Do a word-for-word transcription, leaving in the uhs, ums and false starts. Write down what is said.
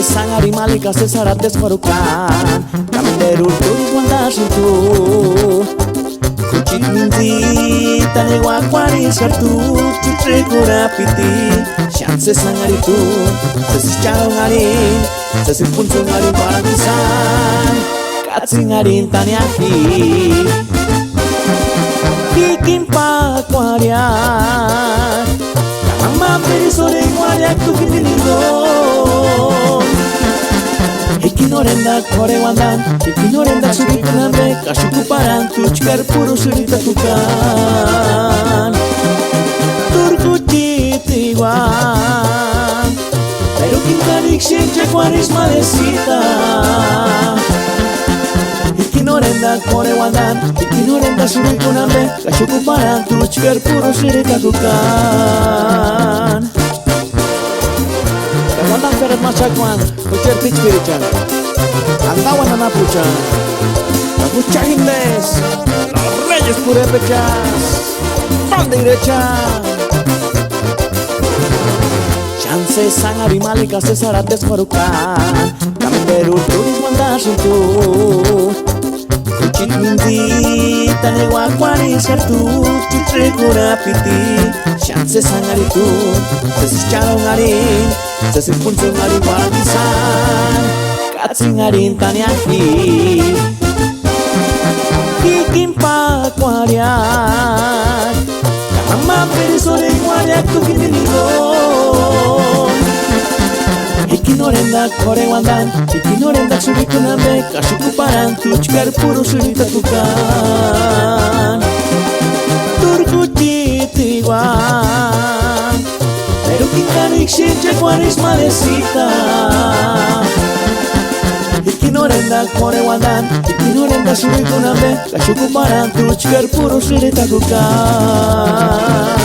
Sanharini ma lekasï sésarhu ateskuarhukani, ka minderurhu túri uandasïnti t'u. Juchiti mintsitani euakuarhisïrhu t'u, chuchekuarhapiti. Xáni sési sanharini t'u, sési charhunharini, sési p'untsïnharini parhakisani, katsinharhintani aji. Jíkini pákuarhia, ka mamampirisï urhekuarhia t'u jimini jinguni. Jikini jurhentani k'óru uandani, jikini jurhentani sïrikuni ambe, ka xukuparhani t'u chkári púrhu sïritakua jukani. T'úri juchitiua, pero kintarikua xénhchakuarhisï ma lesita. Jikini jurhentani k'óru uandani, jikini jurhentani sïrikuni ambe, ka xukuparhani t'u chkári púrhu sïritakua jukani. Ka uandantperata ma xákuani, jucheri p'íchpirichani, andauani anapuchani, ka jucha jimesï, los reyes p'urhepechasï, pandirechani. Xáni sési sanharini ma lekasï sésarhu ateskuarhukani, ka minderurhu túrisï uandasïnti t'u. Juchiti mintsitani euakuarhisïrhu t'u, chuchekuarhapiti. Xáni sési sanharini t'u, sési charhunharini, sési p'untsïnharini parhakisani, katsinharhintani aji. Jíkini pákuarhia, ka mamampirisï urhekuarhia t'u jimini jinguni. Jikini jurhentani k'óru uandani, jikini jurhentani sïrikuni ambe, ka xukuparhani t'u chkári púrhu sïritakua jukani. T'úri juchitiua, pero kintarikua xénhchakuarhisï ma lesita. Jikini jurhentani k'óru uandani, jikini jurhentani sïrikuni ambe, ka xukuparhani t'u chkári púrhu sïritakua jukani.